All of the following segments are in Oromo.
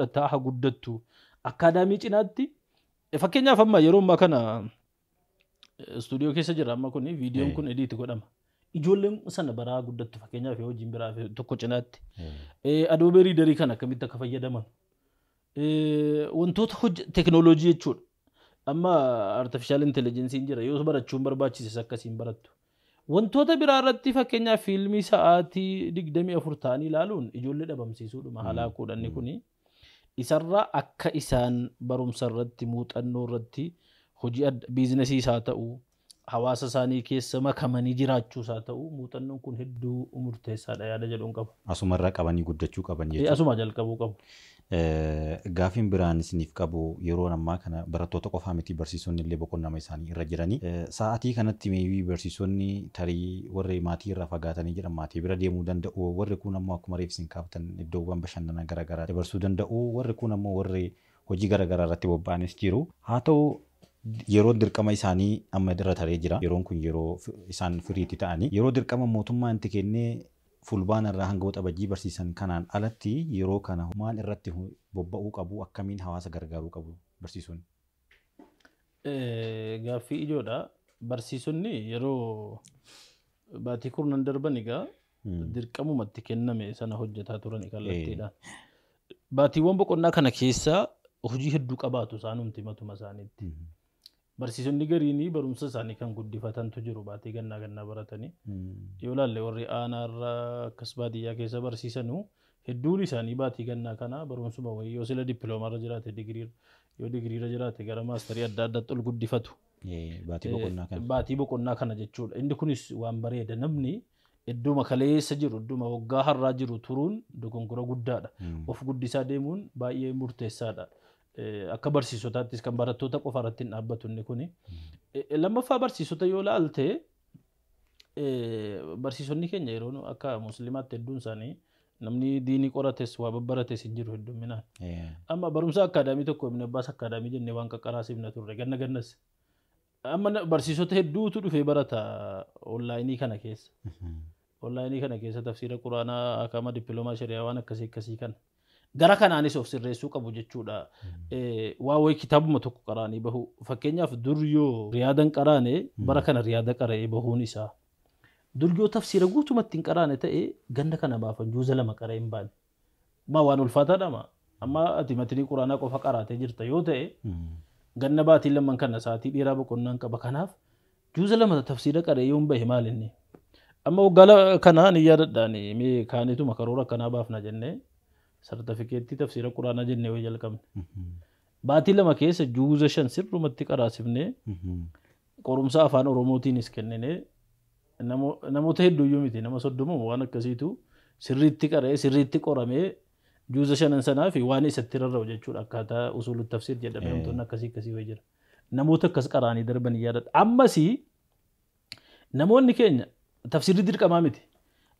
fudhataa haa guddattu. Akkaadaamii cinaatti fakkeenyaaf amma yeroo ammaa kana istuudiyoo keessa jira amma kun viidiyoon kun ediit godhama. Ijoolleen sana baraa guddattu fakkeenyaaf hojiin biraa tokko cinaatti. Adobe Reader kana akkamitti akka fayyadaman. Wantoota teekinooloojii jechuudha. Amma artificial intelligence jira yoo barachuun barbaachises akkasiin barattu. Wantoota biraa irratti fakkeenyaaf fiilmii sa'aatii 24 ta'anii ilaaluun ijoollee dhabamsiisuudhuma halaakuudha inni kuni. Isarraa akka isaan barumsa irratti muuxannoo irratti hojii biizinasii isaa ta'u hawaasa isaanii keessa makamanii jiraachuu isaa ta'u muuxannoon kun hedduu murteessaadha yaada jedhuun qaba. Asumarraa qabanii guddachuu qaban jechuudha. Asuma jalqabuu qabu. Gaafiin biraan isiniif qabu yeroo ammaa kana barattoota qofaa miti barsiisonni illee boqonnaa isaanii irra jiranii. Sa'aatii kanatti meebii barsiisonni tarii warri maatii irraa fagaatanii jiran maatii bira deemuu danda'u. Warri kun ammoo akkuma reef isin kaaftan iddoowwan bashannanaa garaagaraa dabarsuu danda'u. Warri kun ammoo warri hojii garaagaraa irratti bobba'anis jiru. Haa ta'u yeroo dirqama isaanii amma irra taree jira. Yeroon kun yeroo isaan firiitti ta'anii yeroo dirqama mootummaan itti kennee fulbaana irraa hanga waxabajjii barsiisan kanaan alatti yeroo kana maal irratti bobba'uu qabu akkamiin hawaasa gargaaruu qabu barsiisonni? Gaaffii ijoodha. Barsiisonni yeroo baatii kurnan darban egaa dirqamumatti kenname sana hojjetaa turan kallattiidhaan. Baatiiwwan boqonnaa kana keessaa hojii hedduu qabaatu isaanumti matuma isaaniitti. Barsiisonni gariinii barumsa isaanii kan guddifatantu jiru baatii gannaa gannaa baratanii. Yoo ilaalle warri aanaarra akkas baadiyyaa keessa barsiisanuu hedduun isaanii baatii gannaa kana barumsuma wayii yoo sila dippiloomaarra jiraate digiriirra yoo digiriirra jiraate gara maastarii adda addaatti ol guddifatu. Baatii boqonnaa kana jechuudha. Inni kunis waan bareeda namni idduma kaleessa jiru idduma waggaa har'aa jiru turuun dogongora guddaadha. Of guddisaa deemuun baay'ee murteessaadha. Akka barsiisotaattis kan barattoota qofa irratti hin dhaabbatu inni kuni. Lammaffaa barsiisota yoo ilaalte barsiisonni keenya yeroo akka musliimaatti hedduun isaanii namni diinii qorates waa babbarates hin jiru hedduminaan. Amma barumsa akkaadaamii tokko Ibn Abbaas akkaadaamii jennee waan qaqqaraasifna turre ganna gannas. Amma barsiisota hedduutu dhufee barata onlaayinii kana keessa. Onlaayinii kana keessa tafsiira quraanaa akama dippiloomaa shari'aa waan akkasii akkasii kana. Gara kanaanis of sirreessuu qabu jechuudha. Waa wayii kitaabuma tokko qaraanii bahu. Fakkeenyaaf dur yoo riyaadan qaraane bara kana riyaada qara'ee bahuun isaa. Dur yoo tafsiira guutumatti hin qaraane ta'e ganda kana baafan juuza 2 qara'ee hin baane. Maa waan ulfaataadha maa. Amma ati matinii quraanaa qofa qaraatee jirta yoo ta'e ganna baatii 2 kana sa'aatii dheeraa boqonnaan qaba. Kanaaf juuza 2 tafsiira qara'ee yoo hin bahe maal inni? Amma waggaa kana ni yaadadhaan mee kaanituma karoora akkanaa baafna jennee sartifikeettii tafsiira quraanaa jennee wayii jalqabne. Baatii 2 keessa juuza 5 sirrumatti qaraasifnee qorumsa afaan Oromootiinis kenninee namoota hedduuyyuu miti nama 30 waan akkasiitu sirriitti qara'ee sirriitti qoramee juuza 5 sanaa fi waan isatti rarra'u jechuudha akkaataa usuulu tafsiir jedhamee wantoonni akkasii akkasii wayii jira. Namoota akkas qaraanii darban yaadadha. Ammasii namoonni keenya tafsiirri dirqamaa miti.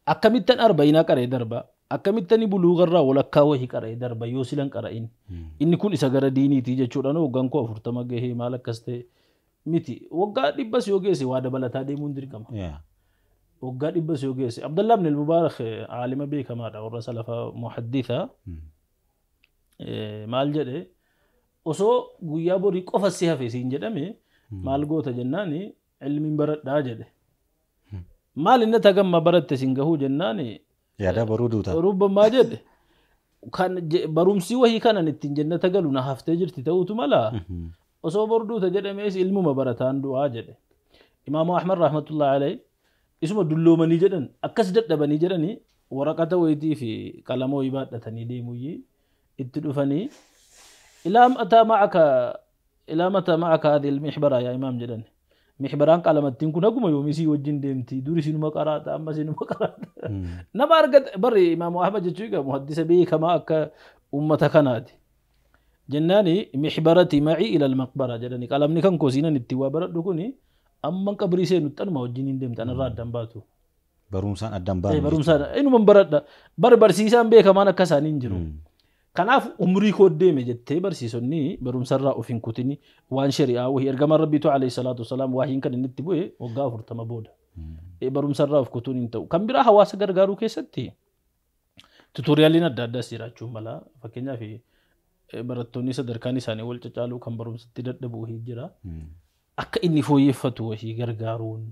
Akkamittan arbainaa qara'ee darba. Akkamittan buluugarraa walakkaa wayii qara'ee darba yoo silan qara'in. Inni kun isa gara diiniitii jechuudha. Waggaan koo 40 gahee maal akkas ta'e miti. Waggaa 100 yoo geesse waa dabalataa deemuun dirqama. Waggaa 100 yoo geesse. Abdallah ibn al-Mubaarak aalima beekamaadha warra salafa muhadditha. Maal jedhe osoo guyyaa borii qofa si hafe siin jedhame maal goota jennaani ilmiin baradhaa jedhe. Maal inni tagamma baratte siin gahuu jennaani yaada baruu duuta. Rubbamaa jedhe kan barumsi wahii kanan ittiin jannata galu na haftee jirti ta'uutu mala osoo boru duuta jedhamees ilmuma barataan du'aa jedhe. Imaamu Ahmad rahmatullahi alayhi isuma dulloomanii jedhan akkas dadhabanii jedhanii waraqata wayitii fi qalama wayii baadhatanii deemuyyii itti dhufanii ilaa mataa ma'aka hadhihi al-mihbara yaa imaam jedhan. Mihbaraan qalamattiin kun haguma yoomisii wajjin deemti duri sinuma qaraata amma sinuma qaraata. Nama argate barri Imaamu Ahmad jechuu egaa muhaddisa beekamaa akka uummata kanaati. Jennaani mihbarati ma'i ila al-maqbara jedhani qalamni kan koo siinan itti waa baradhu kuni amma qabrii seenutti anuma wajjin hin deemtu anarraa addaan baatu. Barumsaan addaan baanu. Barumsaan inuma baradha. Bari barsiisaan beekamaan akka isaanii hin jiru. Kanaaf umrii koo deeme jettee barsiisonni barumsarraa of hin kutini waan shari'aa wahii ergamaan Rabbiitu alayhi salaatu wasalaam wahiin kan inni itti bu'e waggaa 40 booda. Barumsarraa of kutuun hin ta'u. Kan biraa hawaasa gargaaruu keessatti tuutoriyaaliin adda addaas jiraachuu mala. Fakkeenyaaf Barattoonni sadarkaan isaanii wal cacaaluu kan barumsatti dadhabu wahii jira. Akka inni fooyyeffatu wahii gargaaruun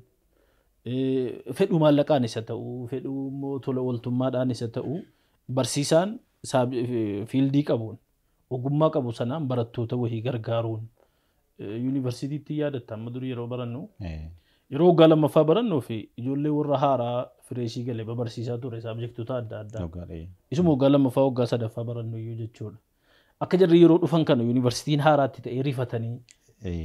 fedhuu maallaqaan isa ta'u, fedhuu immoo tola ooltummaadhaan isa ta'u, barsiisaan fiildii qabuun ogummaa qabu sanaan barattoota wahii gargaaruun yuunivarsiitiitti yaadatta amma durii yeroo barannu yeroo waggaa lammaffaa barannuu fi ijoollee warra haaraa fireeshii galee babarsiisaa ture saabjektoota adda addaa. Isuma waggaa lammaffaa waggaa sadaffaa barannu iyyuu jechuudha. Akka jarri yeroo dhufan kana yuunivarsiitiin haaraatti ta'ee rifatanii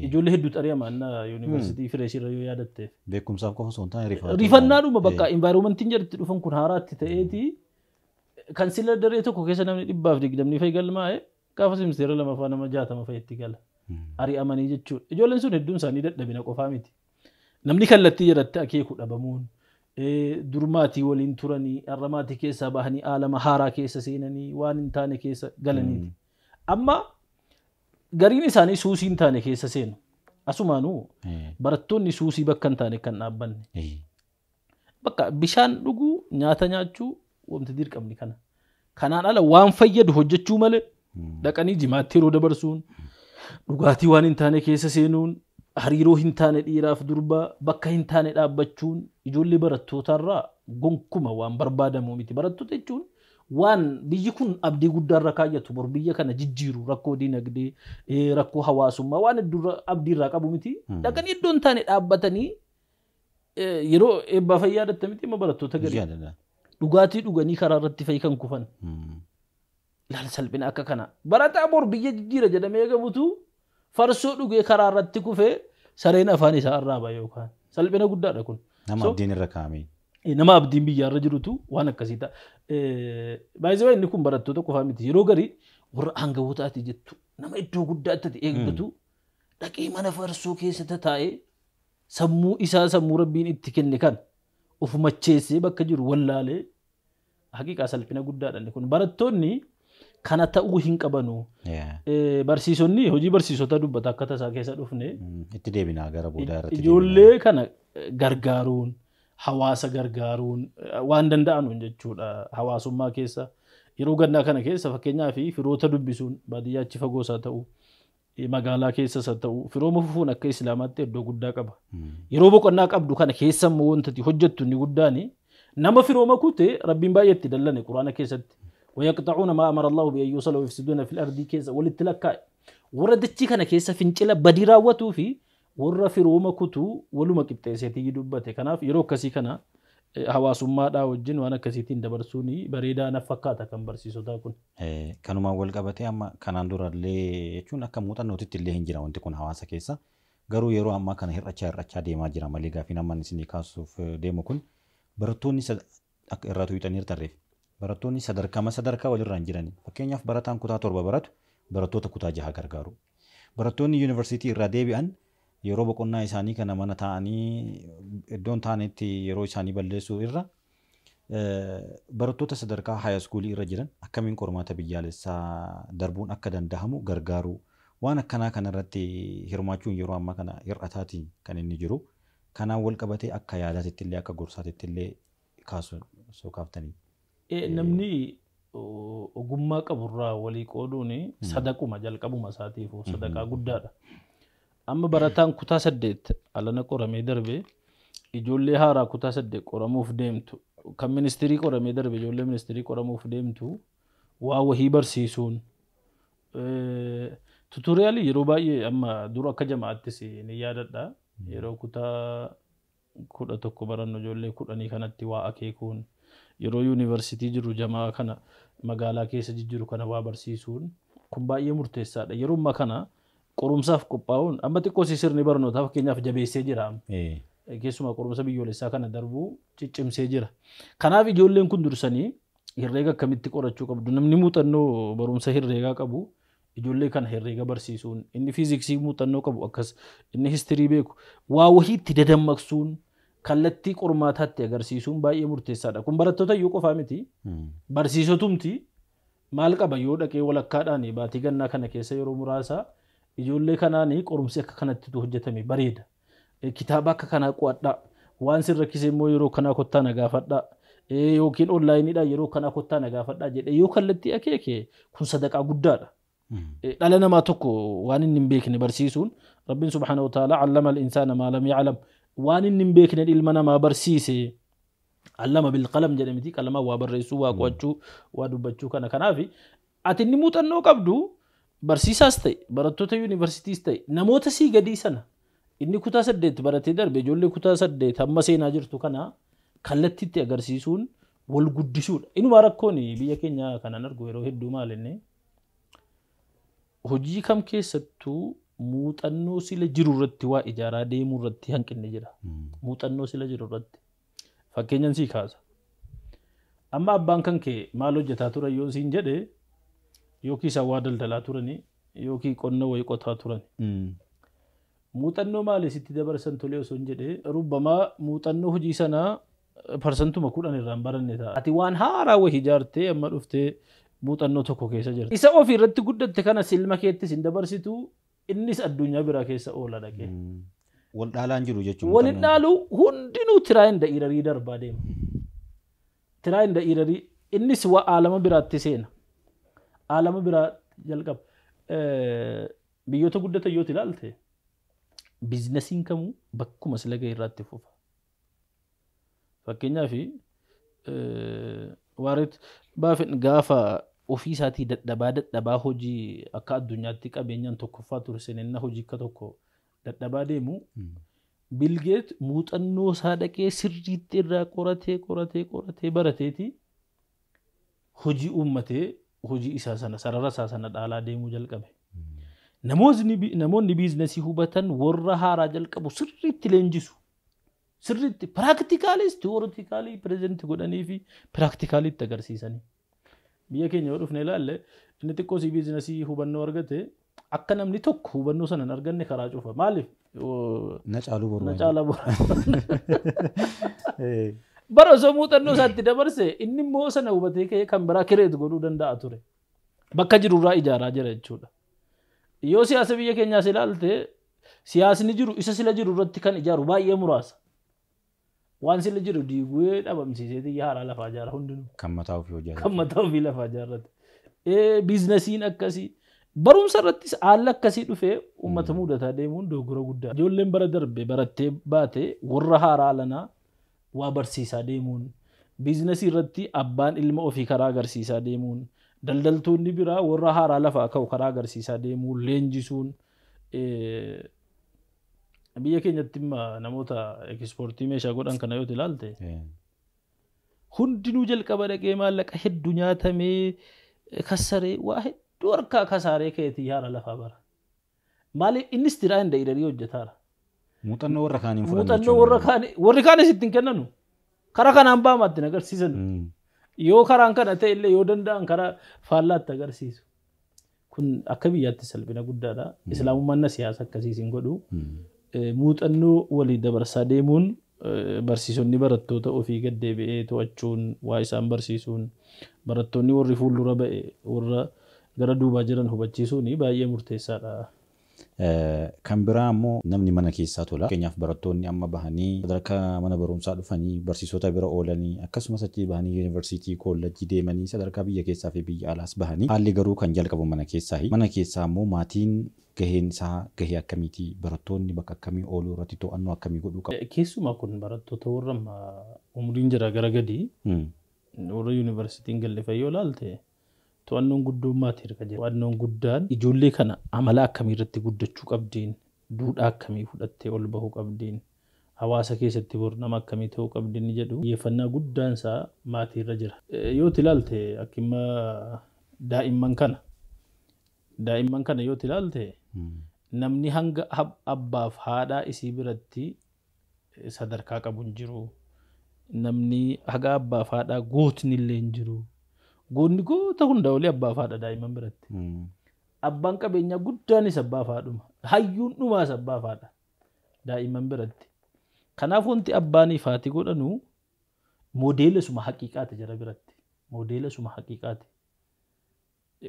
ijoollee hedduutu ari'ama anna yuunivarsiitii fireeshii irra yoo yaadatteef. Beekumsaaf qofa osoo hin taane rifatu. Rifannaadhuma bakka environmentiin jarri dhufan kun haaraatti ta'eeti kan sila daree tokko keessa namni 120 fa'i galmaa'e gaafa simisteera lamaffaa nama 60 fa'i itti gala. Ari'amanii jechuudha. Ijoolleen sun hedduun isaanii dadhabina qofaa miti. Namni kallattii jedhatti akeeku dhabamuun dur maatii waliin turanii har'a maatii keessaa bahanii aalama haaraa keessa seenanii waan hin taane keessa galaniiti. Amma gariin isaanii suusii hin taane keessa seenu. Asumaanuu barattoonni suusii bakka hin taane kan dhaabbanne. Bakka bishaan dhuguu, nyaata nyaachuu wanti dirqamni kana. Kanaan ala waan fayyadu hojjechuu malee dhaqanii jimaatti yeroo dabarsuun, dhugaatii waan hin taane keessa seenuun, hariiroo hin taane dhiiraaf durbaa bakka hin taane dhaabbachuun ijoollee barattootarraa gonkuma waan barbaadamu miti. Barattoota jechuun waan biyyi kun abdii guddaarra kaayyatu bor biyya kana jijjiiru rakkoo diinagdee, rakkoo hawaasummaa waan hedduu abdiirraa qabu miti. Dhaqanii iddoo hin taane dhaabbatanii yeroo eebbaa fayyaa yaadatta miti amma barattoota garii. Dhugaatii dhuganii karaa irratti fa'i kan kufan. Laal salphina akka kana. Barataa bor biyya jijjiira jedhamee eegamutu farsoo dhugee karaa irratti kufee sareen afaan isaa arraaba yookaan salphina guddaadha kun. Nama abdiin irra kaa'ame. Nama abdiin biyya irra jirutu waan akkasii ta'a. Baay'ee inni kun barattoota qofaa miti. Yeroo garii warra aangawootaati jettu nama iddoo guddaatti ati eeggatu dhaqee mana farsoo keessa taa'ee sammuu isaa sammuu rabbiin itti kenne kan of macheessee bakka jiru wallaalee haqiiqaa salphina guddaadha inni kun. Barattoonni kana ta'uu hin qabanu. Barsiisonni hojii barsiisota dubbata akka tasaa keessa dhufne. Itti deebinaa gara boodaa irratti. Ijoollee kana gargaaruun, hawaasa gargaaruun waan danda'anuun jechuudha hawaasummaa keessa. Yeroo gannaa kana keessa fakkeenyaaf firoota dubbisuun baadiyyaa achi fagoos haa ta'u, magaalaa keessas haa ta'u, firooma fufuun akka islaamaatti iddoo guddaa qaba. Yeroo boqonnaa qabdu kana keessa immoo wanta hojjettu inni guddaani nama firooma kute rabbiin baay'ee itti dallane quraana keessatti. ويقطعون ما أمر الله به أن يوصل ويفسدون في الأرض كيسا ولتلكاء وردتشي كان كيسا فنشلا بديرا وتوفي ورا في روما كتو ولما كبتيسيتي دبته كناف يرو كسي كنا hawaasummaadhaa wajjin waan akkasiitiin dabarsuun bareedaa na fakkaata kan barsiisotaa kun. Kanumaan wal qabatee amma kanaan durallee jechuun akka muuxannootitti illee hin jira wanti kun hawaasa keessa. Garuu yeroo ammaa kana hir'achaa deemaa jira malee gaafiin amma isinii kaasuuf deemu kun barattoonni akka irraa tuuxanii tarreef. Barattoonni sadarkaa walirraa hin jirani. Fakkeenyaaf barataan kutaa 7 baratu barattoota kutaa 6 gargaaru. Barattoonni yuunivarsiitii irraa deebi'an yeroo boqonnaa isaanii kana mana taa'anii iddoon taa'anitti yeroo isaanii balleessuu irra barattoota sadarkaa haayiskuulii irra jiran akkamiin qormaata biyyaalessaa darbuun akka danda'amu gargaaru. Waan akkanaa kanarratti hirmaachuun yeroo ammaa kana hir'ataatiin kan inni jiru. Kanaan wal qabatee akka yaadaatitti illee akka gorsaatitti illee kaasuu kaaftanii. Namni ogummaa qaburraa walii qooduun sadaquma jalqabuma isaatiif sadaqaa guddaadha. Amma barataan kutaa 8 alana qoramee darbe ijoollee haaraa kutaa 8 qoramuuf deemtu kan ministirii qoramee darbe ijoollee ministirii qoramuuf deemtu waa wahii barsiisuun tuutoriyaalii yeroo baay'ee amma dura akka jamaattis ni yaadadha. Yeroo kutaa 11 barannu ijoollee 10 kanatti waa akeekuun yeroo yuunivarsiitii jiru jamaa kana magaalaa keessa jijjiiru kana waa barsiisuun kun baay'ee murteessaadha. Yeroo ammaa kana qorumsaaf qophaa'uun amma xiqqoo sirni barnootaa fakkeenyaaf jabeessee jira. Keessumaa qorumsa biyyoolessaa kana darbuu ciccimsee jira. Kanaaf ijoolleen kun dursanii herreega akkamitti qorachuu qabdu namni muuxannoo barumsa herreegaa qabu ijoollee kana herreega barsiisuun inni fiiziksii muuxannoo qabu akkas inni histirii beeku waa wahiitti dadammaqsuun kallattii qormaataatti agarsiisuun baay'ee murteessaadha. Kun barattoota iyyuu qofaa miti. Barsiisotumti maal qaba yoo dhaqee walakkaadhaan baatii gannaa kana keessa yeroo muraasa ijoollee kanaan qorumsi akka kanatti hojjetame bareeda. Kitaaba akka kanaa qo'adhaa. Waan sin rakkise immoo yeroo kanaa kottaa na gaafadhaa. Yookiin onlaayiniidhaan yeroo kanaa kottaa na gaafadhaa jedhee yoo kallattii akeeke kun sadaqaa guddaadha. Dhala namaa tokko waan inni hin beekne barsiisuun Rabbiin subhaanahu wa ta'ala allama al-insaana maa lam ya'lam waan inni hin beekne ilma namaa barsiise. Allama bil-qalam jedhe miti qalamaa waa barreessuu, waa qo'achuu, waa dubbachuu kana. Kanaaf ati inni muuxannoo qabdu barsiisaas ta'e barattoota yuunivarsiitiis ta'e namoota sii gadii sana inni kutaa 8 baratee darbe ijoollee kutaa 8 hamma seenaa jirtu kana kallattiitti agarsiisuun wal guddisuudha. Inuma rakkoon biyya keenya kanan argu yeroo hedduu maal inni hojii kam keessattuu muuxannoo sila jiru irratti waa ijaaraa deemuu irratti hanqinni jira. Muuxannoo sila jiru irratti. Fakkeenyaan sii kaasa. Amma abbaan kan kee maal hojjetaa turan yoo siin jedhe yookiin isaan waa daldalaa turanii yookiin qonna wayii qotaa turan. Muuxannoo maali sitti dabarsan tolee osoo hin jedhe rubbamaa muuxannoo hojii sanaa 10% irraan baranne ta'a. Ati waan haaraa wayii ijaartee amma dhuftee muuxannoo tokko keessa jirta. Isa ofii irratti guddatte kana silma keettis hin dabarsitu innis addunyaa biraa keessa oola dhaqee. Wal dhaalaan jiru jechuudha. Wal dhaalu hundinuu tiraayin da'irarii darbaa deema. Tiraayin da'irarii innis waa aalama biraatti seena. Aalama biraa jalqaba. Biyyoota guddatan yoo ilaalte biizinasiin kamuu bakkuma sila ga'e irratti fufa. Fakkeenyaaf Warren Buffett gaafa ofii isaatii dadhabaa hojii akka addunyaatti qabeenyaan tokkoffaa ture seeninna hojii akka tokko dadhabaa deemu Bill Gates muuxannoo isaa dhaqee sirriitti irraa qoratee barateeti hojii uummatee hojii isaa sana sarara isaa sana dhaalaa deemuu jalqabe. Namoonni biizinasii hubatan warra haaraa jalqabu sirriitti leenjisu. Sirriitti piraaktikaalis tiyoorootikaalii pireezenti godhanii fi piraaktika agarsiisanii. Biyya keenya yoo dhufne ilaalle inni xiqqoo si biizinasii hubannoo argate akka namni tokko hubannoo sana hin arganne karaa cufa. Maaliif? Na caaluu boru. Na caalaa boru. Bara osoo muuxannoo isaatti dabarse inni immoo sana hubatee ka'ee kan biraa kireet godhuu danda'a ture. Bakka jirurraa ijaaraa jira jechuudha. Yoo siyaasa biyya keenyaas ilaalte siyaasni jiru isa sila jiru irratti kan ijaaru baay'ee muraasa. Waan sila jiru diiguu dhabamsiisee xiyya haaraa lafaa ijaara hundinuu. Kan mataa ofii hojjeta. Kan mataa ofii lafaa ijaarrate. Biizinasiin akkasii barumsa irrattis haala akkasii dhufee uummata mudataa deemuun dogoggora guddaa. Ijoolleen bara darbe barattee baate warra haaraa alanaa waa barsiisaa deemuun biizinasii irratti abbaan ilma ofii karaa agarsiisaa deemuun daldaltoonni biraa warra haaraa lafaa ka'u karaa agarsiisaa deemuun leenjisuun biyya keenyatti namoota ekspoortii meeshaa godhan kana yoo ilaalte hundinuu jalqaba dhaqee maallaqa hedduu nyaatamee kassaree waa hedduu harkaa kasaaree ka'eetii haara lafaa bara. Maaliif innis tiraayin da'irarii hojjetaara. Muuxannoo warra kaaniin fudhanne. Muuxannoo warra kaanii warri kaanis ittiin kennanu karaa kanaan baamaatti agarsiisan. Yoo karaan kana ta'e illee yoo danda'an karaa faallaatti agarsiisu. Kun akka biyyaatti salphina guddaadha. Islaamummaan siyaasa akkasiis hin godhu. Muuxannoo walii dabarsaa deemuun barsiisonni barattoota ofii gad deebi'ee to'achuun waa isaan barsiisuun barattoonni warri fuuldura ba'e warra gara duubaa jiran hubachiisuun baay'ee murteessaadha. Kan biraa immoo namni mana keessaa tola. Fakkeenyaaf barattoonni amma bahanii sadarkaa mana barumsaa dhufanii barsiisota bira oolanii akkasumas achi bahanii yuunivarsiitii koolleejjii deemanii sadarkaa biyya keessaa fi biyya alaas bahanii haalli garuu kan jalqabu mana keessaahi. Mana keessaa immoo maatiin gaheen isaa gahee akkamiiti? Barattoonni bakka akkamii ooluu irratti to'annoo akkamii godhuu qabu? Keessumaa kun barattoota warra umriin jira gara gadii warra yuunivarsiitiin galle fayyoo ilaalte to'annoon guddoon maatii harka jira. To'annoon guddaan ijoollee kana amala akkamii irratti guddachuu qabdiin, duudhaa akkamii fudhattee ol bahuu qabdiin, hawaasa keessatti bor nama akkamii ta'uu qabdiin jedhu xiyyeeffannaa guddaan isaa maatii irra jira. Yoo ilaalte akkuma daa'imman kana yoo ilaalte namni hanga abbaaf haadhaa isii biratti sadarkaa qabu hin jiru. Namni haga abbaaf haadhaa gootni illee hin jiru. Goonni goota hunda olii abbaaf haadha daa'imman biratti. Abbaan qabeenyaa guddaanis abbaaf haadhuma. Hayyuun dhumaas abbaaf haadha daa'imman biratti. Kanaaf wanti abbaanii fi haati godhanu moodeela suma haqiiqaati jara biratti. Moodeela suma haqiiqaati.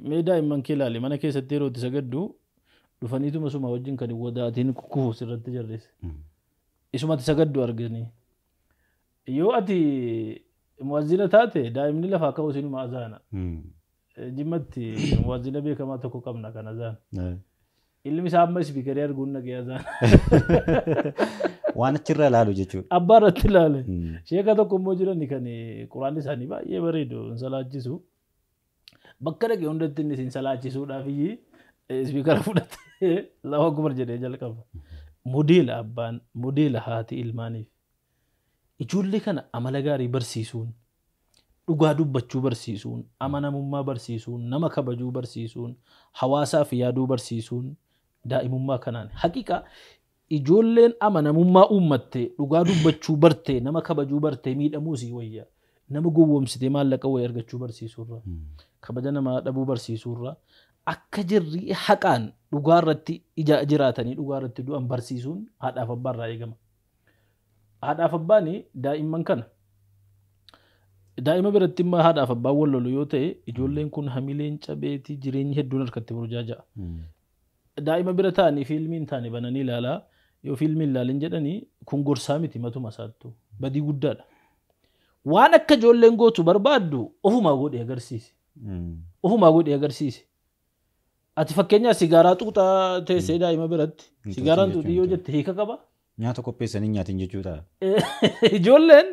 Mee daa'imman kee ilaali mana keessatti yeroo itti sagaddu dhufaniituma suma wajjin kan wadaatiin kukkufu sirratti jarrisse. Isumatti sagaddu arganii. Yoo ati muwazzina taate daa'imni lafaa ka'u sinuma azaana. Jimmatti muwazzina beekamaa tokko qabna kan azaan. Ilmi isaa amma ispiikarii arguun dhagee azaan. Waan achirra ilaalu jechuudha. Abbaa irratti ilaale. Sheeka tokko immoo jiran kan quraanni isaanii baay'ee bareedu hin salaachisu. Bakka dhaqee hundatti inni isin salaachisuudhaaf ispiikara fudhatee Allahu Akbar jedhee jalqaba. Modeela abbaan, modeela haati ilmaaniif. Ijoollee kana amala gaarii barsiisuun, dhugaa dubbachuu barsiisuun, amanamummaa barsiisuun, nama kabajuu barsiisuun, hawaasaaf yaaduu barsiisuun daa'imummaa kanaan. Haqiqa ijoolleen amanamummaa uummatte, dhugaa dubbachuu barte, nama kabajuu barte miidhamuu sii wayya. Nama gowwoomsitee maallaqa wayii argachuu barsiisuurra, kabaja namaa dhabuu barsiisuurra, akka jirri haqaan dhugaa irratti ija jiraatanii dhugaa irratti du'an barsiisuun haadhaaf abbaa irraa eegama. Haadhaaf abbaan daa'imman kana daa'ima biratti immoo haadhaaf abbaan wal lolu yoo ta'e ijoolleen kun hamileen cabeetii jireenyi hedduun harkatti burjaaja'a. Daa'ima bira taa'anii fiilmii hin taane bananii ilaalaa yoo fiilmii ilaalin jedhanii kun gorsaa miti matuma isaattu badii guddaadha. Waan akka ijoolleen gootu barbaaddu ofumaa godhee agarsiisi. Ofumaa godhee agarsiisi. Ati fakkeenyaaf sigaaraa xuuxaa teessee daa'ima biratti sigaaraan xuuxii yoo jette hiika qaba. Nyaata qopheessanii nyaatin jechuudha. Ijoolleen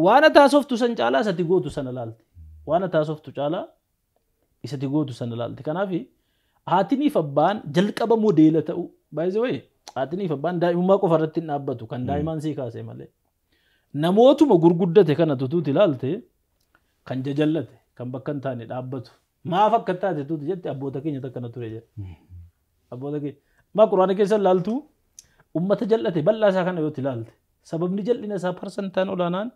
waan ataasoftu san caalaa isatti gootu sana laalti. Waan ataasoftu caalaa isatti gootu sana laalti. Kanaaf haatiniif abbaan jalqaba modeela ta'u baay'ee wayii haatiniif abbaan daa'imummaa qofa irratti hin dhaabbatu kan daa'imaan sii kaase malee. Namootuma gurguddate kana tutuuti ilaalte kan jajallate kan bakka hin taane dhaabbatu. Maaf akka taate tuuti jette abboota keenya takkana ture jedhe. Abboota keenya. Maa quraana keessa ilaaltu ummata jal'ate bal'aa isaa kana yoo ilaalte sababni jal'ina isaa parsantaan olaanaan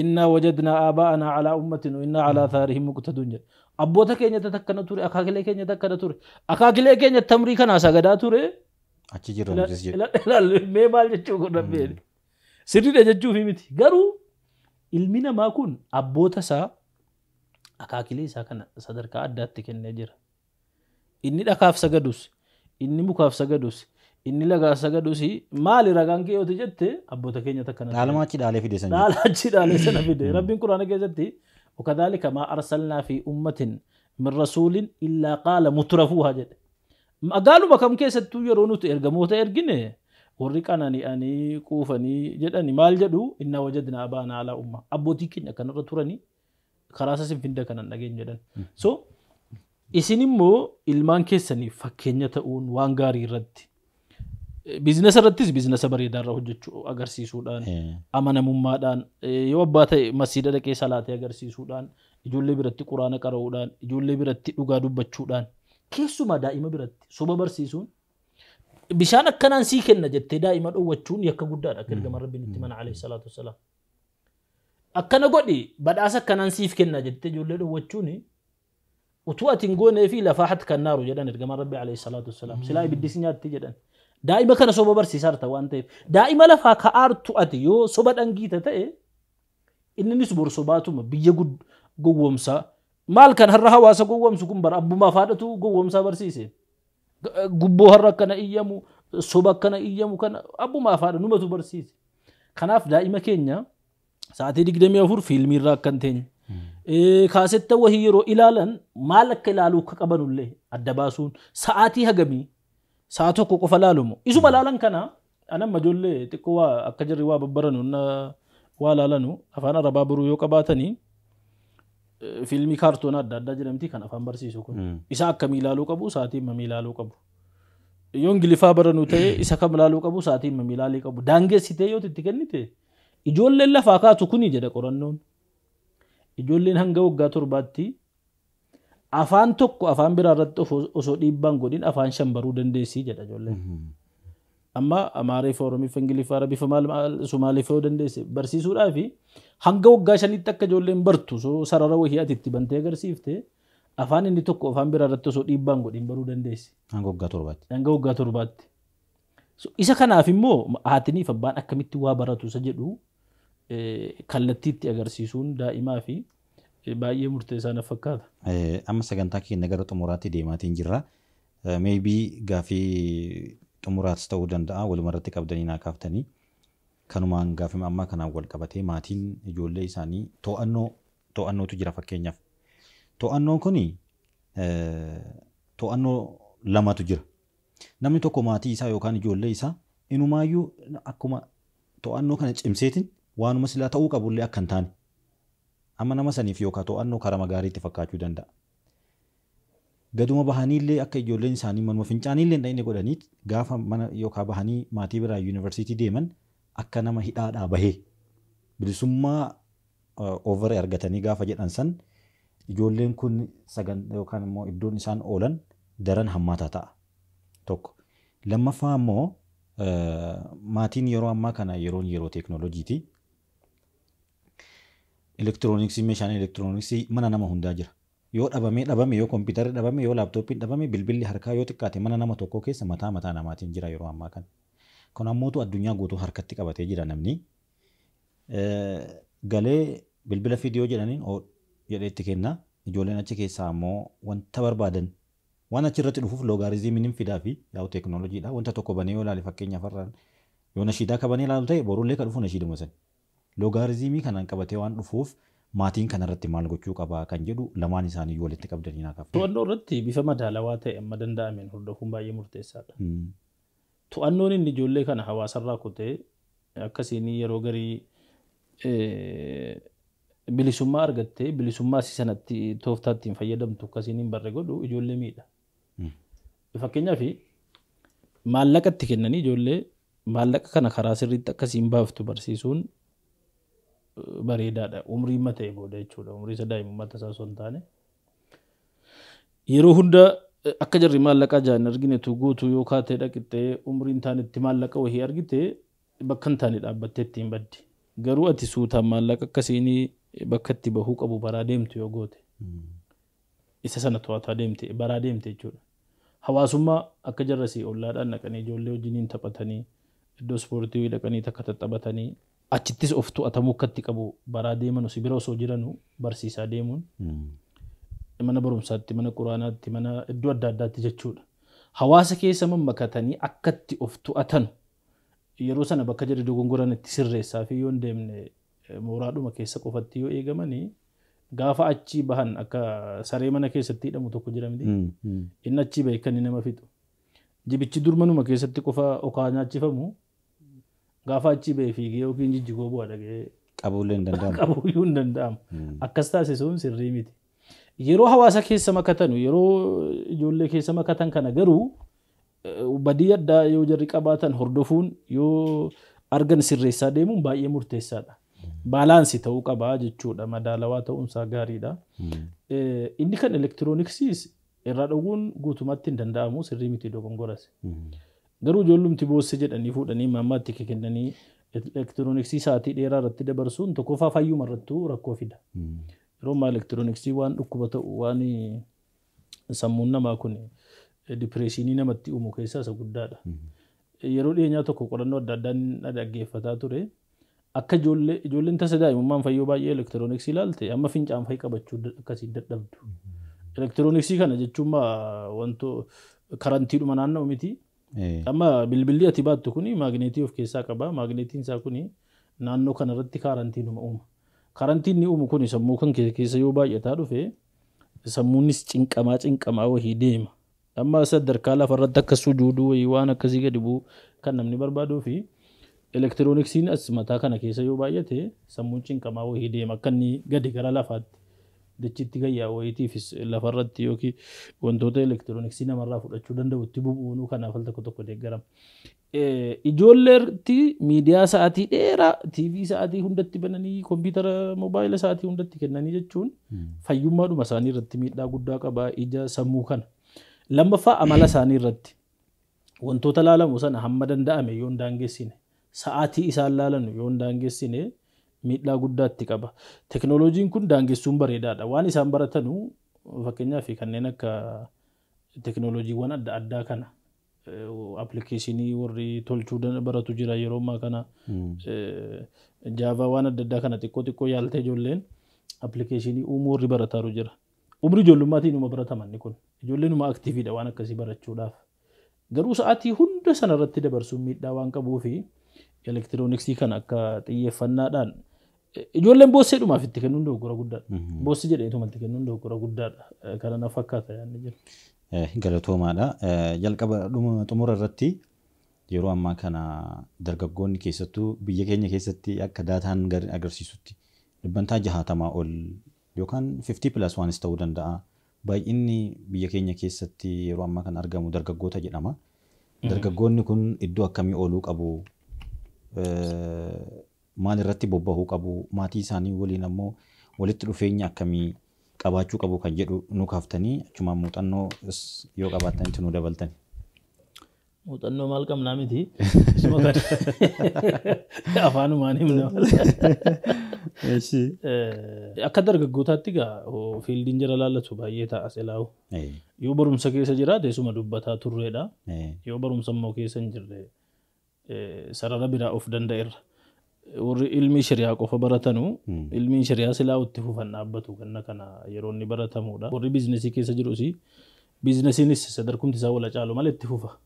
innaa wajadnaa aabaa'anaa alaa ummatin wa innaa alaa thaarihim muqtaduun jedhe. Abboota keenya takkana ture, akaakilee keenya takkana ture, akaakilee keenya tamrii kanaa sagadaa ture. Achi jirra nutis jedhe. Ilaali mee maal jechuu godhan beene. Sirriidha jechuufi miti. Garuu ilmi namaa kun abboota isaa akaakilee isaa kana sadarkaa addaatti kennee jira. Inni dhakaaf sagadus, inni mukaaf sagadus, inni lagaaf sagadus maali ragaan kee yoo jette abboota keenya takkana. Dhaaluma achi dhaalee fide sana. Dhaala achi dhaalee sana fide. Rabbiin quraana keessatti wakadhalika maa arsalnaa fi ummatin min rasuulin illaa qaala mutrafuuhaa jedhe. Magaaluma kam keessattuu yeroo nuti ergamoota ergine warri qanani'anii quufanii jedhani maal jedhu innaa wajadnaa abaanaa alaa umma. Abbootii keenya kanarra turanii karaa isa sinfinda kanan dhageenyu jedhan. So isin immoo ilmaan keessaniif fakkeenya ta'uun waan gaarii irratti biizinasa irrattis biizinasa bareedaa irra hojjechuu agarsiisuudhaan amanamummaadhaan yoo abbaa ta'e masiida dhaqee salaatee agarsiisuudhaan ijoollee biratti quraana qara'uudhaan ijoollee biratti dhugaa dubbachuudhaan keessumaa daa'ima biratti soba barsiisuun bishaan akkanaan sii kenna jettee daa'ima dhoowwachuun yakka guddaadha akka ergamaan Rabbiin itti mana alayhi salaatu wassalaam. Akkana godhi badhaasa akkanaan siif kenna jettee ijoollee dhoowwachuun utuu ati hin goonee fi lafaa hati kan naaru jedhan ergamaan Rabbi alayhi salaatu wassalaam. Silaa ibiddi si nyaatti jedhan. Daa'ima kana soba barsiisaa jirta waan ta'eef daa'ima lafaa ka'aartu ati yoo soba dhangiita ta'e inninis bor sobaatuma biyya gowwoomsaa maal kan har'a hawaasa gowwoomsu kun bara abbumaaf haadhatu gowwoomsaa barsiise. Gubboo har'a akkana iyyamu soba akkana iyyamu kana abbumaaf haadha numatu barsiise. Kanaaf daa'ima keenya sa'aatii 24 fiilmii irraa akka hin teenye. Kaasetta wahii yeroo ilaalan maal akka ilaaluu akka qabanullee adda baasuun sa'aatii hagamii sa'a tokko qofa laalumu. Isuma laalan kana anamma ijoollee xiqqoo waa akka jarri waa babbaranu waa laalanu afaan arabaa baruu yoo qabaatanii fiilmii kaartoonaa adda addaa jedhamti kan afaan barsiisu kun. Isa akkamii ilaaluu qabu sa'aatii hammamii ilaaluu qabu. Yoo ingiliffaa baranuu ta'e isa kam ilaaluu qabu sa'aatii hammamii ilaaluu qabu. Daangessitee yoo itti kennite ijoolleen lafaa kaatu kuni jedha qorannoon. Ijoolleen hanga waggaa 7tti afaan tokko afaan biraa irratti osoo dhiibbaan godhin afaan 5 baruu dandeessii jedha ijoolleen. Amma Amaariffaa, Oromiffaa, Ingiliffaa, Arabiffaa maal Somaaliffaa yoo dandeesse barsiisuudhaaf hanga waggaa 5tti akka ijoolleen bartu osoo sarara wahii ati itti bantee agarsiifte afaan inni tokko afaan biraa irratti osoo dhiibbaan godhin baruu dandeessi. Hanga waggaa 7tti. Hanga waggaa 7tti. Isa kanaaf immoo haatiniif abbaan akkamitti waa baratu isa jedhu kallattiitti agarsiisuun daa'imaa fi baay'ee murteessaa na fakkaata. Amma sagantaa keenya gara xumuraatti deemaatiin jirra. Maybe gaafii xumuraas ta'uu danda'a walumarratti qabdanii naa kaaftanii. Kanumaan gaafii ammaa kanaan wal qabatee maatiin ijoollee isaanii to'annootu jira fakkeenyaaf. To'annoon kuni To'annoo lamatu jira. Namni tokko maatii isaa yookaan ijoollee isaa inumaayyuu akkuma to'annoo kana cimseetiin waanuma silaa ta'uu qabullee akka hin taane amma nama saniif yookaan to'annoo karaa gaariitti fakkaachuu danda'a. Gaduma bahaniillee akka ijoolleen isaanii manuma fincaaniillee hin dhaqne godhanii gaafa mana yookaan bahanii maatii biraa yuunivarsiitii deeman akka nama hidhaadhaa bahee bilisummaa over argatanii gaafa jedhan san ijoolleen kun sagan yookaan immoo iddoon isaan oolan daran hammaataa ta'a. Tokko. Lammaffaa immoo maatiin yeroo ammaa kana yeroon yeroo teeknooloojiiti. Elektirooniksii meeshaan elektirooniksii mana nama hundaa jira. Yoo dhabamee dhabame yoo kompiitarri dhabame yoo laaptooppiin dhabame bilbilli harkaa yoo xiqqaate mana nama tokkoo keessa mataa mataa namaatiin jira yeroo ammaa kana. Kun ammootu addunyaa guutuu harkatti qabatee jira namni. Galee bilbila fidiyoo jedhaniin jedhee itti kenna. Ijoolleen achi keessaa ammoo wanta barbaadan waan achirratti dhufuuf loogaarizimiin hin fidaa fi yaa'u teeknooloojiidha. Wanta tokko banee yoo ilaale fakkeenyaaf har'aan yoo nashiidaa kabanee ilaalu ta'e borullee kan dhufu nashiiduma sana. Loogaarizimii kanaan qabatee waan dhufuuf maatiin kanarratti maal gochuu qabaa kan jedhu lamaan isaanii walitti qabdanii naa qabu. To'annoo irratti bifa madaalawaa ta'e amma danda'ameen hordofuun baay'ee murteessaadha. To'annoon inni ijoollee kana hawaasarraa kutee akkasiin yeroo garii bilisummaa argattee bilisummaa si sanatti tooftaa ittiin fayyadamtu akkasiin hin barre godhu ijoollee miidha. Fakkeenyaaf maallaqa itti kennanii ijoollee maallaqa kana karaa sirriitti akkasiin baaftu barsiisuun bareedaadha. Umrii ta'e booda jechuudha. Umrii isa daa'imummaa tasaa osoo hin taane. Yeroo hunda akka jarri maallaqa jaan arginetu guutuu yoo kaatee dhaqixxee umrii hin taanetti maallaqa wahii argite bakka hin taane dhaabbattee ittiin baddi. Garuu ati suutaan maallaqa akkasiin bakka itti bahuu qabu baraa deemtu yoo goote. Isa sana to'ataa deemte baraa deemte jechuudha. Hawaasummaa akka jarrasii ollaadhaan dhaqanii ijoollee wajjiniin taphatanii iddoo ispoortii dhaqanii takka tattaphatanii achittis of to'atamuu akka itti qabu baraa deeman osoo bira osoo jiranuu barsiisaa deemuun mana barumsaatti, mana quraanaatti, mana iddoo adda addaatti jechuudha. Hawaasa keessa mammakatanii akka itti of to'atan yeroo sana bakka jarri dogongoran itti sirreessaa fi yoo hin deemne mooraadhuma keessa qofatti yoo eegamanii gaafa achii bahan akka saree mana keessatti hidhamu tokko jira miti. Inni achii bahe kan inni nama fixu. Jibichi dur manuma keessatti qofa okaa nyaachifamu gaafa achii bahe fiigee yookiin jijjigoo bu'a dhagee Qabuullee hin danda'amu. Qabuuyyuu hin danda'amu. Akkas taasisuun sirrii miti. Yeroo hawaasa keessa makatanu yeroo ijoollee keessa makatan kana garuu badii addaa yoo jarri qabaatan hordofuun yoo argan sirreessaa deemuun baay'ee murteessaadha. Baalaansi ta'uu qabaa jechuudha. Madaalawaa ta'uunsaa gaariidha. Inni kan elektirooniksiis irraa dhowwuun guutummaatti hin danda'amu sirrii miti dogongoras. Garuu ijoollumti boosse jedhanii fuudhanii maammaatti kennanii elektirooniksii sa'aatii dheeraa irratti dabarsuun tokkoffaa fayyuma irrattuu rakkoo fida. Yeroo ammaa elektirooniksii waan dhukkuba ta'u waan sammuun namaa kun dipireeshinii namatti uumu keessaa isa guddaadha. Yeroo dhiyeenyaa tokko qorannoo adda addaan dhaggeeffataa ture. Akka ijoolleen tasa daa'imummaan fayyoo baay'ee elektirooniksii ilaalte amma fincaan fa'i qabachuu akkasiin dadhabdu. Elektirooniksii kana jechuun wantoo karantiidhuma naanna'u miti. Amma bilbilli ati baattu kuni maagneetii of keessaa qaba. Maagneetiin isaa kuni naannoo kanarratti karantiinuma uuma. Karantiin inni uumu kuni sammuu kan keessa yoo baay'ataa dhufe sammuunis cinqamaa cinqamaa wahii deema. Amma sadarkaa lafarratti akka sujuuduu wahii waan akkasii gadi bu'u kan namni barbaaduu fi elektirooniksiin as mataa kana keessa yoo baay'ate sammuun cinqamaa wahii deema akka inni gadi gara lafaatti dachiitti gayyaa wayiitiifis lafarratti yookiin wantoota elektirooniksii namarraa fudhachuu danda'utti bubuunuu kanaaf al tokko tokko deeggarama. Ijoolleetti miidiyaa sa'aatii dheeraa TV sa'aatii hundatti bananii kompiitara moobaayila sa'aatii hundatti kennanii jechuun fayyummaadhuma isaanii irratti miidhaa guddaa qaba ija sammuu kana. Lammaffaa amala isaanii irratti wantoota laalamu sana hamma danda'ame yoo hin daangessine sa'aatii isaan laalanu yoo hin daangessine miidhaa guddaatti qaba. Teknooloojiin kun daangessuun bareedaadha. Waan isaan baratanu fakkeenyaaf kanneen akka teknooloojiiwwan adda addaa kana appilikeeshinii warri tolchuu baratu jira yeroo ammaa kana jaavaa waan adda addaa kana xiqqoo xiqqoo yaaltee ijoolleen appilikeeshinii uumuu warri barataaru jira. Umrii ijoollummatiin uma barataman kun ijoolleen uma aktiiviidha waan akkasii barachuudhaaf. Garuu sa'aatii hunda sanarratti dabarsuun miidhaa waan qabuufi elektirooniksii kana akka xiyyeeffannaadhaan Ijoolleen boossee dhumaaf itti kennuun dogoggora guddaadha. Boossi jedheetuma itti kennuun dogoggora guddaadha. Kana na fakkaata yaadni jiru. Galatoomaadha. Jalqaba xumura irratti yeroo ammaa kana dargaggoonni keessattuu biyya keenya keessatti akka daataan agarsiisutti 60% ol yookaan 50+1 ta'uu danda'a. Baay'inni biyya keenya keessatti yeroo ammaa kana argamu dargaggoota jedhama. Dargaggoonni kun iddoo akkamii ooluu qabu? Maal irratti bobbahuu qabu? Maatii isaanii waliin ammoo walitti dhufeenya akkamii qabaachuu qabu kan jedhu nu kaaftanii achumaan muuxannoo yoo qabaattanitti nu dabaltani. Muuxannoo maal qabnaa miti. Isuma kana afaanumaan himna. Akka dargaggootaatti egaa fiildiin jara laallatu baay'ee ta'a silaa'u. Yoo barumsa keessa jiraate isuma dubbataa turreedha. Yoo barumsa immoo keessa hin jirre sarara biraa of danda'eerra. Warri ilmi shari'aa qofa baratanu ilmiin shari'aa silaa itti fufan dhaabbatu ganna kana yeroo inni baratamudha. Warri biizinesii keessa jirus biizinesiinis sadarkumti isaa wal caalu malee itti fufa.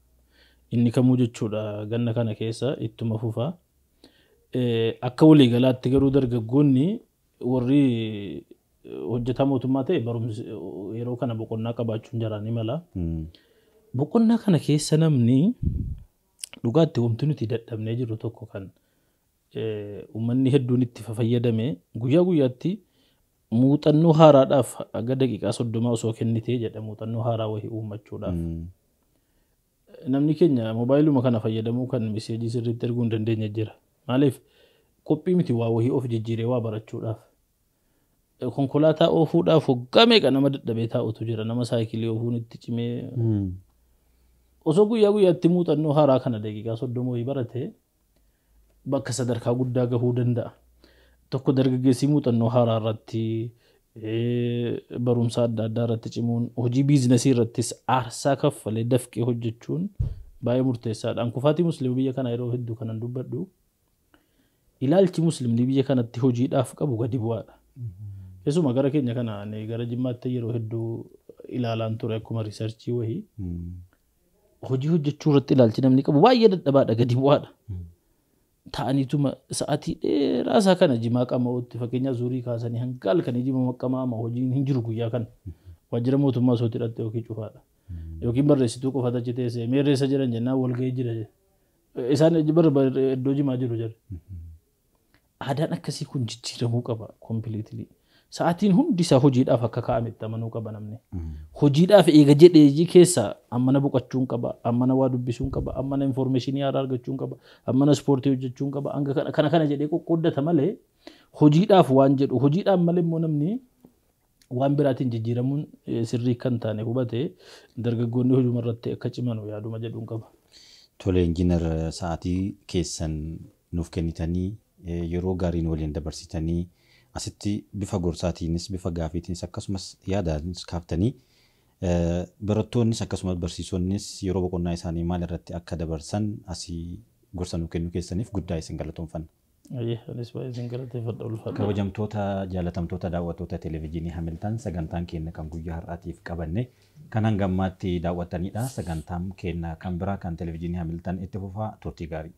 Inni kamuu jechuudha ganna kana keessa ittuma fufa. Akka waliigalaatti garuu dargaggoonni warri hojjetaa mootummaa ta'e barumsi yeroo kana boqonnaa qabaachuun jaraa ni mala. Boqonnaa kana keessa namni dhugaatti wanti nuti dadhabnee jirru tokko kan uummanni hedduun itti fayyadame guyyaa guyyaatti muuxannoo haaraadhaaf aga daqiiqaa 30 osoo kennitee jedha muuxannoo haaraa wayii uummachuudhaaf. Namni keenya moobaayiluma kana fayyadamuu kan miseejii sirriitti erguu hin dandeenye jira. Maaliif qophii miti waa wayii of jijjiiree waa barachuudhaaf. Konkolaataa oofuudhaaf waggaa meeqa nama dadhabee taa'utu jira. Nama saayikilii oofuun itti cimee. Osoo guyyaa guyyaatti muuxannoo haaraa kana daqiiqaa 30 wayii barate bakka sadarkaa guddaa gahuu danda'a. Tokko dargaggeessii muuxannoo haaraa irratti barumsa adda addaa irratti cimuun hojii biizinesii irrattis aarsaa kaffalee dafqee hojjechuun baay'ee murteessaadha. Kufaatii musliima biyya kana yeroo hedduu kanan dubbadhu ilaalchi muslimni biyya kanatti hojiidhaaf qabu gadi bu'aadha. Keessumaa gara keenya kana gara Jimmaatti yeroo hedduu ilaalaan ture akkuma riisarchii wayii hojii hojjechuu irratti ilaalchi namni qabu baay'ee dadhabaadha gadi bu'aadha. Ta'aniituma sa'aatii dheeraa isaa kana jimaa qama'uutti fakkeenyaaf zuurii kaasanii hanga halkanii jima qamaama hojiin hin jiru guyyaa kana. Waajjira mootummaa osoo hidhatte yookiin cufaadha. Yookiin barreessituu qofa achi teessee meerreessa jiran jennaan walgahii jira. Isaan iddoo jimaa jiru jira. Aadaan akkasii kun jijjiiramuu qaba kompiliitilii. Sa'aatiin hundi isaa hojiidhaaf akka kaa'ametti amanuu qaba namni. Hojiidhaaf eega jedhee keessa ammana boqochuun qaba, ammana waa dubbisuun qaba, ammana infoormeeshinii haaraa argachuun qaba, ammana ispoortii hojjechuun qaba, hanga kana kana jedhee qoqqooddata malee hojiidhaaf waan jedhu hojiidhaan malee immoo namni waan biraatiin jijjiiramuun sirrii kan taane hubate dargaggoonni hojuma irratti akka cimanu yaaduma jedhuun qaba. Tole injiinar sa'aatii keessan nuuf kennitanii yeroo gaariin waliin dabarsitanii asitti bifa gorsaatiinis bifa gaafiitiinis akkasumas yaadaanis kaaftanii barattoonnis akkasumas barsiisonnis yeroo boqonnaa isaanii maal irratti akka dabarsan asii gorsa nuu kennuu keessaniif guddaa isin galatoomfanna. Anis baay'ee isin galateeffadha ulfaadha. Kabajamtoota jaalatamtoota daawwattoota televezyiinii Hamiltan sagantaan keenya kan guyyaa har'aatiif qabanne kan hanga ammaatti daawwattanidha. Sagantaan keenya kan biraa kan televezyiinii Hamiltan itti fufaa turtii gaarii.